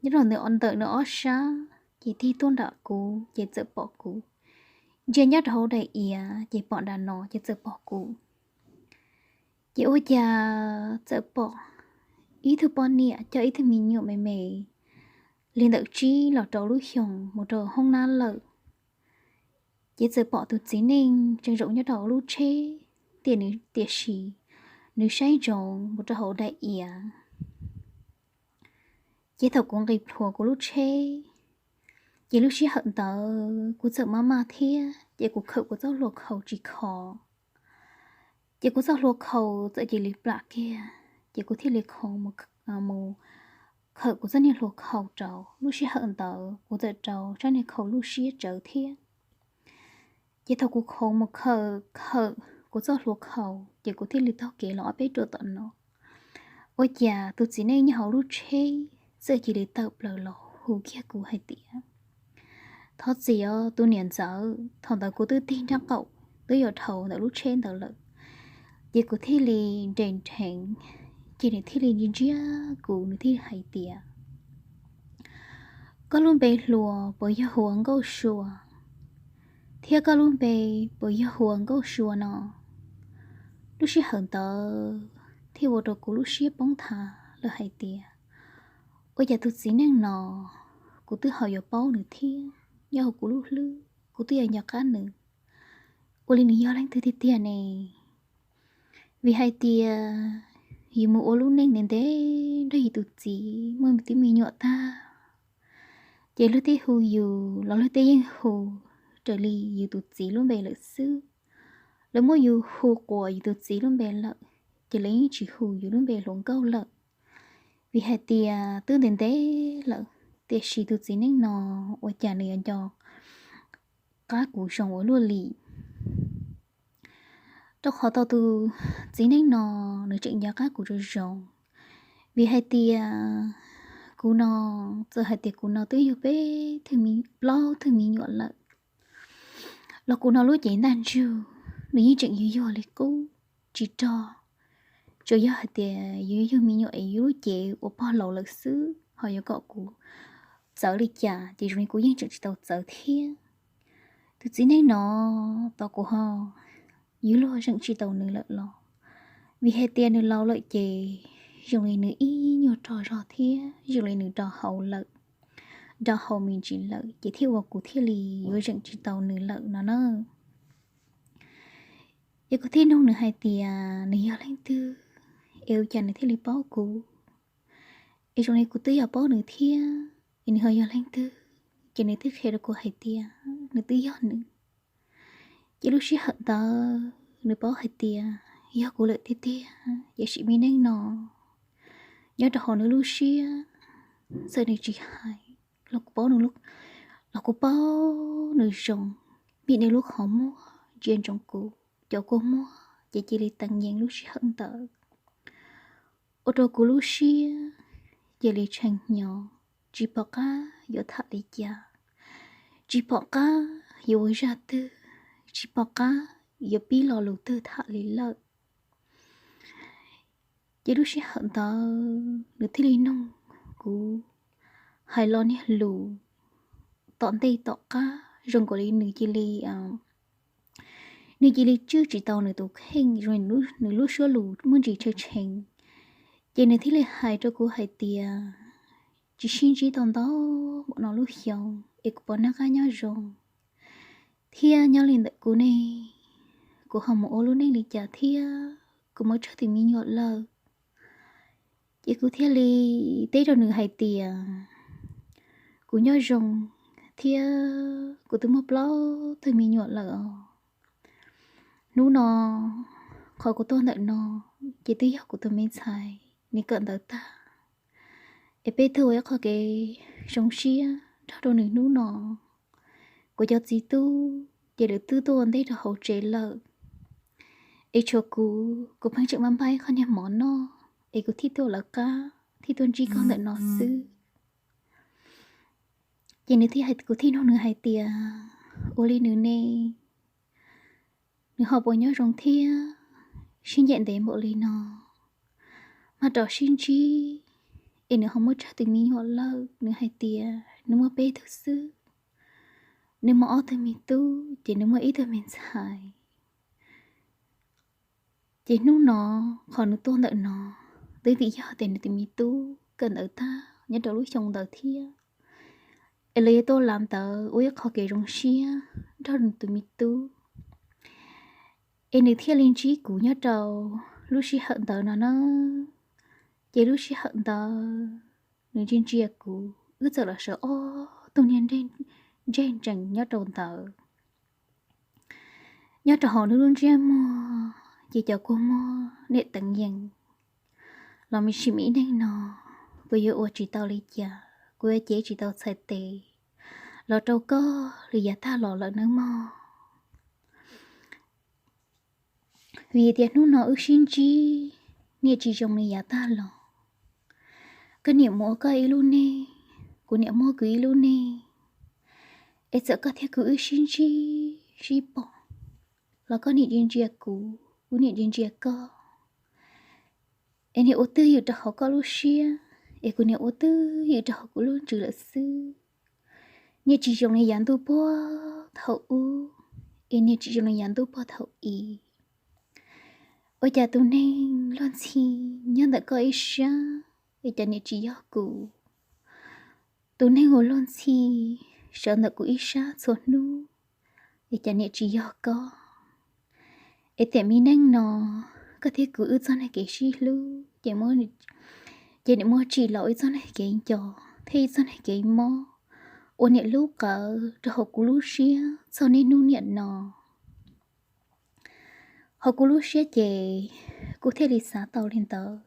nyob rau ntawm nws ob sab, ces tig tuaj nram kuv ces txawm pom kuv. Ntsia nyob rau hauv daim iav ces pom nram no ces txawm pom kuv. Ces ua cas txawm pom ib tug poj niam coj ib tug me nyuam me me li ntawm tsib los rau lub xyoos mus rau hoob nab lawm. Ces txawm pom tus txiv neej tseem zaum nyob rau lub tsheb, tiam nws, tiam sis nws saib ntsoov mus rau hauv daim iav. Ces thaum kuv nqis plhuav kuv lub tsheb, ces lub sij hawm ntawd kuv txawm maj maj thiab, ces kuv khawm kuv txoj hlua khau tsis khov. Ces kuv txoj hlua khau txawm cia li plam kiag, ces kuv thiaj li khoov mus khawm kuv txoj niag hlua khau rau. Lub sij hawm ntawd kuv txawm rau txoj niag khau lub siab tsawv thiab. Ces thaum kuv khoov mus khawm khawm kuv txoj hlua khau, ces kuv thiaj li taug kev los ob peb ruam tom no. Ua cas tus txiv neej nyob hauv lub tsheb txawm cia li tawm plaws los hu kiag kuv hais tias, thov txim os tus niam ntxawm, thaum ntawd kuv twb tig nrab qaum twb yuav dhau ntawm lub tsheb ntawd lawm. Ces kuv thiaj li nres nrheev, ces nws thiaj li ntsia ntsia kuv, nws thiaj li hais tias, koj lub npe hluas puas yog hu ua Nkauj Sua, thiab koj lub npe puas yog hu ua Nkauj Sua no? Lub sij hawm ntawd thiaj ua rau kuv lub siab poob nthav lawm hais tias, ua cas tus txiv neej no kuv twb ho yuav paub nws thiab, nyob hauv kuv lub hlwb kuv twb yuav nco qab nws, ua li nws yog leej twg tiag tiag ne? Vim hais tias yus mus ua lub neej ntev ntev nrog yus tus txiv muaj tib me nyuam tag, ces luag tej hu yus los luag tej yeej hu raws li yus tus txiv lub npe lawm xwb. Lawv muab yus hu quas yus tus txiv lub npe lawm, ces lawv yeej tsis hu yus lub npe hluas nkauj lawm. Vim hais tias twb ntev ntev lawm, tiam sis tus txiv neej no ua cas nws yuav nco qab kuv zoo ua luaj li. Rau qhov tau tus txiv neej no nws tseem nco qab kuv zoo zoo, vim hais tias kuv no txawm hais tias kuv no twb yug peb tug, plaub tug me nyuam lawm, los kuv no lub cev ntaj ntsug nws yeej tseem yuag yuag li qub, tsis rog. Tsuas yog hais tias yus yug me nyuam es yus lub cev ua pog laus lawm xwb, ho yuav kom kuv txawv li cas ces zoo li kuv yeej tseem tsis tau txawv thiab. Tus txiv neej no tos kuv ho yuav luag zeem tsis tau nws lawm los, vim hais tias nws laus lawm ces zoo li nws ib nyuag rog zog thiab zoo li nws rau haus lawm, rau haus me ntsis lawm ces thiaj ua kuv thiaj li yuav zeem tsis tau nws lawm no na. Ces kuv thiaj nug nws hais tias nws yog leej twg, es ua cas nws thiaj li paub kuv, es zoo li kuv twb yog paub nws thiab, es nws ho yog leej twg. Ces nws twb qhia rau kuv hais tias nws twb yog nws. Ces lub sij hawm ntawd nws paub hais tias yog kuv lawm tiag tiag, ces sim me neej no nyob rau hauv nws lub siab, txawm nws tsis hais los kuv paub nws, los kuv paub nws zoo, vim nws lub qhov muag ntsia ntsoov kuv, cov kua muag ces cia li teev yees lub sij hawm ntawd. ua rau kuv lub siab cia li tshee hnyo, tsis pom qab yuav tham li cas, tsis pom qab yuav ua zaj twg, tsis pom qab yuav pib lo lus twg tham li lawm. Ces lub sij hawm ntawd nws thiaj li nug kuv hais lo niag lus tom ntej tom qab zoo nkaus li nws cia li nws cia li tswj tsis tau nws tus kheej, nws lub suab lus muaj ntsis tshee tshee. Ces nws thiaj li hais rau kuv hais tias, tsis sib ntsib tau ntau npaum no lub xyoo es kuv puas noj qab nyob zoo, thiab nyob li ntawm kuv ne, kuv ho mus ua lub neej li cas thiab kuv muaj tsawg tus me nyuam lawm. Ces kuv thiaj li teb rau nws hais tias, kuv nyob zoo thiab kuv twb muaj plaub tug me nyuam lawm os. Hnub no qhov kuv tuaj ntawm no ces twb yog kuv tus me ntxhais nws kawm ntawv tag, es peb tuaj ua ib qho kev zoo siab nrog rau nws hnub no. Kuv cov txiv tub ces lawv twb tuaj ua ntej rau hauv tsev lawm, es tshuav kuv, kuv pheej tseem npaj npaj ib qho niag mov noj es kuv thiaj tuaj lawv qab thiaj tuaj ntsib koj ntawm no xwb. Ces nws thiaj hais, kuv thiaj nug nws hais tias, ua li nws ne, nws ho puas nyob zoo thiab sib ncaim ntev npaum li no, mas rov sib ntsib es nws ho muaj tsawg tus me nyuam lawm? Nws hais tias nws muaj peb tug xwb, nws muaj ob tug me tub ces nws muaj ib tug me ntxhais. Ces hnub no qhov nws tuaj ntawm no twb vim yog tias nws tus me tub kawm ntawv tag nyob rau lub xyoo ntawd thiab, es lawv yuav tuaj lav ntawv ua ib qho kev zoo siab nrog nws tus me tub, es nws thiaj li ntsib kuv nyob rau lub sij hawm ntawd no na. Ces lub sij hawm ntawd nws ntsia ntsia kuv, wb txawm los sawv ob tug niag ntseg ntsees nyob rau ntawd. Nyob rau hauv nws lub ntsiab muag ces cov kua muag niam teev yees los me sim me ib neeg no, kuv yuav ua tsis tau li cas, kuv yuav cev tsis tau txhais tes los rau koj li yav tag los lawm nawb mog. Vim tias hnub no wb sib ntsib niam tsis zoo li yav tag los. Koj niam mus ua koj ib lub neej, kuv niam muaj kuv ib lub neej, es txawm koj thiab kuv wb sib ntsib sib pom los koj niam ntsia ntsia kuv, kuv niam ntsia ntsia koj, es niam ua twj ywm rau hauv koj lub siab, es kuv niam ua twj ywm rau hauv kuv lub ntsws lawm xwb. Niam tsis zoo li yav ntuj puag thaum ub, es niam tsis zoo li yav ntuj puag thaum i. Ua cas tus neeg luag ntxhi nyob ntawm koj ib sab, es cas niam tsis yog kuv? Tus neeg uas luag ntxhi sawv ntawm kuv ib sab txhua hnub, es cas niam tsis yog koj? Es tiam me neej no koj thiab kuv wb txoj neeg kev sib hlub ces niam muab tsim los ib txoj neeg kev nco thiab ib txoj neeg kev mob, ua niam lub qawv rau hauv kuv lub siab txog niaj hnub niam no. Hauv kuv lub siab ces kuv thiaj li xav tau li ntawd.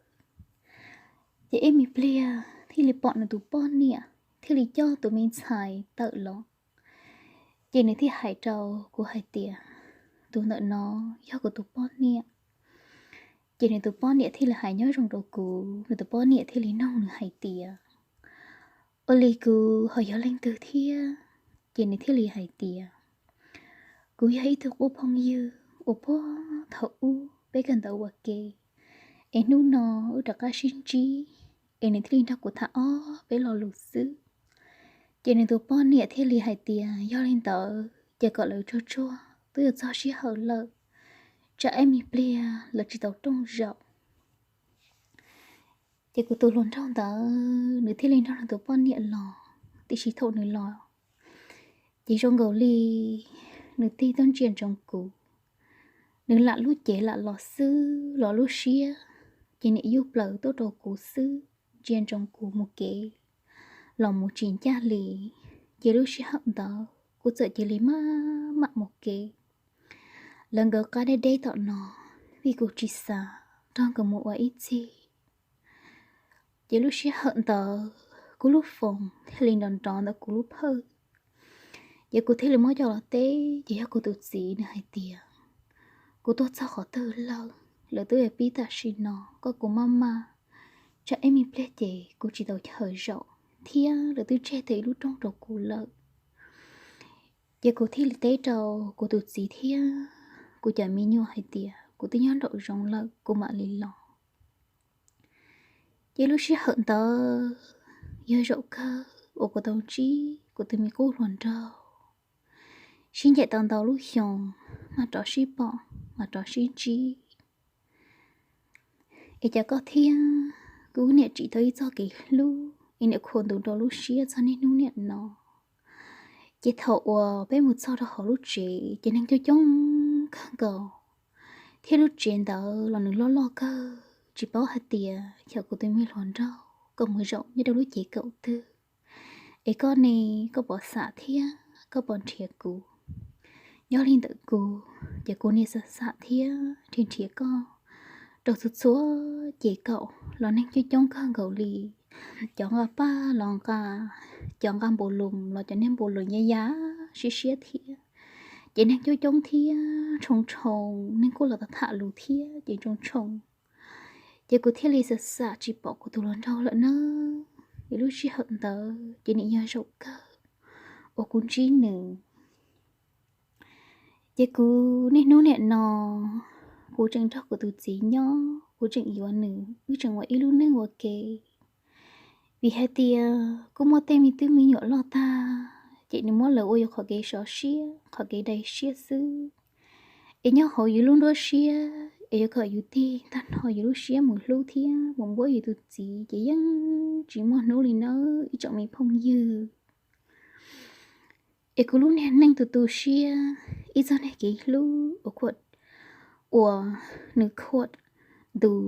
Ces ib me pliag thiaj li pom nws tus poj niam thiaj li coj tus me ntxhais tawm los. Ces nws thiaj hais rau kuv hais tias, tus ntawm no yog kuv tus poj niam. Ces nws tus poj niam thiaj li hais nyob zoo rau kuv, nws tus poj niam thiaj li nug nws hais tias, ua li kuv ho yog leej twg thiab? Ces nws thiaj li hais tias, kuv yog ib tug qub phooj ywg uas puag thaum ub peb kawm ntawv ua ke, es hnub no wb rov qab sib ntsib, es nws thiaj li nrog kuv tham ob peb lo lus xwb. Ces nws tus poj niam thiaj li hais tias, yog li ntawd ces kom lawv tsuag tsuag, twb yuav txog sij hawm lawm, tsam ib me pliag lawv tsis tau rooj zaum. Ces kuv tus hluas nraug ntawd nws thiaj li nrog nws tus poj niam los, tiam sis thaum nws los ces zoo nkaus li nws tig tuaj ntsia ntsoov kuv, nws lam lub cev lam los xwb los lub siab ces niam yug plaws tuaj rau kuv xwb, ntsia ntsoov kuv mus kev los mus tsis ncaj li. Ces lub sij hawm ntawd kuv txawm cia li maj mam mus kev. Lawv nkawd qab deb deb tom no, vim kuv tsis xav nrog nkawd mus ua ib txhij. Ces lub sij hawm ntawd kuv lub foos thiaj li nrov nrov ntawm kuv lub phawj. Ces kuv thiaj li muab coj los teb, ces yog kuv tus txiv nws hais tias, kuv tuaj txog qhov twg lawm, lawv twb yuav pib tam sim no, koj kuv maj maj tsam ib me pliag ces kuv tsis tau chaw zaum thiab lawv twb tseg tau ib lub rooj rau kuv lawm. Ces kuv thiaj li teb rau kuv tus txiv thiab kuv cov me nyuam hais tias kuv twb nyob nraum zoov lawm, kuv mam li los. Ces lub sij hawm ntawd yog zaum kawg uas kuv tau ntsib kuv tus me qub hluas nraug. Sib ncaim tau ntau lub xyoo, mas rov sib pom, mas rov sib ntsib. Es cas koj thiab kuv niam tsim tau ib txoj kev hlub es niam khuam ntuv rau lub siab txog niaj hnub niam no. Ces thaum uas peb mus txog rau hauv lub tsev ces neeg coob coob kawg nkaus, thiab lub tsev ntawd los nws loj loj kawg, tsis paub hais tias xyov kuv tus me hluas nraug koj mus zaum nyob rau lub cev kaum twg, es koj ne, koj puas xam thiab koj puas nrhiav kuv? Nyob li ntawm kuv ces kuv niaj xam xam thiab nrhiav nrhiav koj rau txhua txhua ces kaum los neeg coob coob kawg nkaus li. Cov nqa paj los nqa, cov nqa npaus loos los cov niag npaus loos ya ya siab siab thiab. Ces neeg coob coob thiab ntshoo ntshoo, neeg kuj los tham lus thiab ces ntshoo ntshoo. Ces kuv thiaj li xam xam tsis pom kuv tus hluas nraug lawm na. Ces lub sij hawm ntawd ces nim yog zaum kawg uas kuv ntsib nws. Ces kuv niaj hnub niam no kuv tseem nrog kuv tus txiv nyob, kuv tseem yuav nws, wb tseem ua ib lub neej ua ke. Vim hais tias kuj muaj tej me tub me nyuam loj tag ces nws muab lawv ua yog qhov kev sov siab, qhov kev dai siab xwb. Es nyob hauv yus lub nruab siab es yuav kom yus tig tag nrho yus lub siab mus hlub thiab mus npuab yus tus txiv ces yeej tsis muaj hnub li nawb ib tsoom me phooj ywg. Es kuv lub niag neej tu tu siab ib txog niag kev hlub uas khuam, uas nws khuam ntuv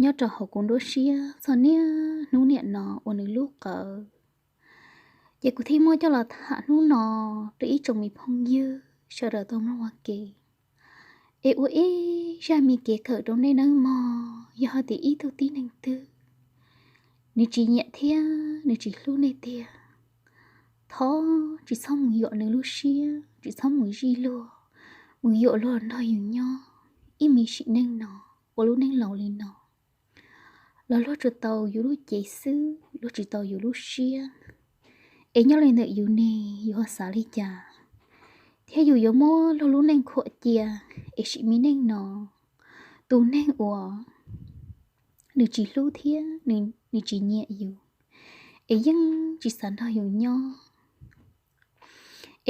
nyob rau hauv kuv nruab siab txog niaj hnub niam no uas nws lub qawv. Ces kuv thiaj muab coj los tham hnub no rau ib tsoom me phooj ywg sawv daws tau mloog ua ke. Es ua ib zaj me kev kawm rau nej nawb mog, yog hais tias ib tug tib neeg twg nws tsis nyiam thiab nws tsis hlub nej tiag, thov tsis txhob mus yuam nws lub siab, tsis txhob mus zij luag, mus yuam luag nrog yus nyob ib me sim neej no, ua lub neej laus li no los luag tsuas tau yus lub cev xwb, luag tsis tau yus lub siab. Es nyob li ntawm yus ne, yus ho xav li cas, thiab yus yuav muab luag lub neej khuam cia es sim me neej no, tus neeg uas nws tsis hlub thiab nws tsis nyiam yus, es yeej tsis xav nrog yus nyob.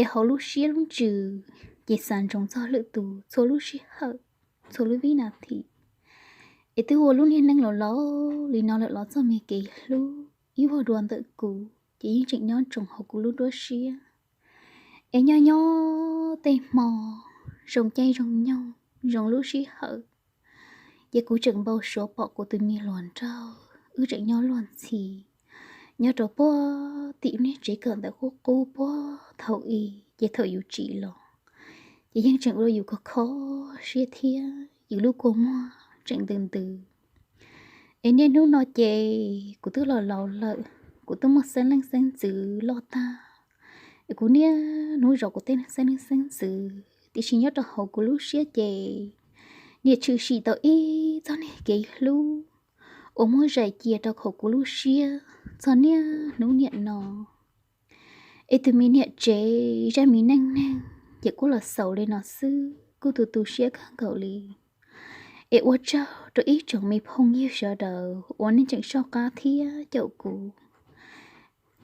Es hauv lub siab lub ntsws ces xav ntsoov txog lwm tus txhua lub sij hawm, txhua lub vib nas this. Es twb ua lub niag neej laus laus li no lawm los txoj me kev hlub ib vuag dua ntawm kuv ces yeej tseem nyob ntsoov hauv kuv lub nruab siab. Es nyob nyob tej hmo, zoo caij zoo nyoog, zoo lub sij hawm, ces kuv tseem npau suav pom kuv tus me hluas nraug wb tseem nyob luag ntxhi nyob rau puag tim niag tsev kawm ntawv qub qub puag thaum i, ces thaum yus tsim los ces yeej tseem ua yus kho kho siab thiab yus lub kua muag tseem ntws ntws. Es niaj hnub no ces kuv twb los laus lawm, kuv twb muaj xeeb leej xeeb ntxwv loj tag, es kuv niaj hnub zov kuv tej xeeb leej xeeb ntxwv, tiam sis nyob rau hauv kuv lub siab ces niam tshwm sim tau ib txoj niag kev hlub uas muab zais cia rau hauv kuv lub siab txog niaj hnub niam no. Es tus me niam tsev zaj me neej neeg ces kuj los xaus li no xwb, kuj tu tu siab kawg nkaus li. Es ua tsaug rau ib tsoom me phooj ywg sawv daws uas nej tseem soj qab thiab caum kuv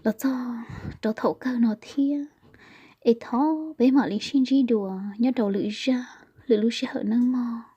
los txog rau thaum kawg no thiab. Es thov peb mam li sib ntsib dua nyob rau lwm zaj lwm lub sij hawm nawb mog.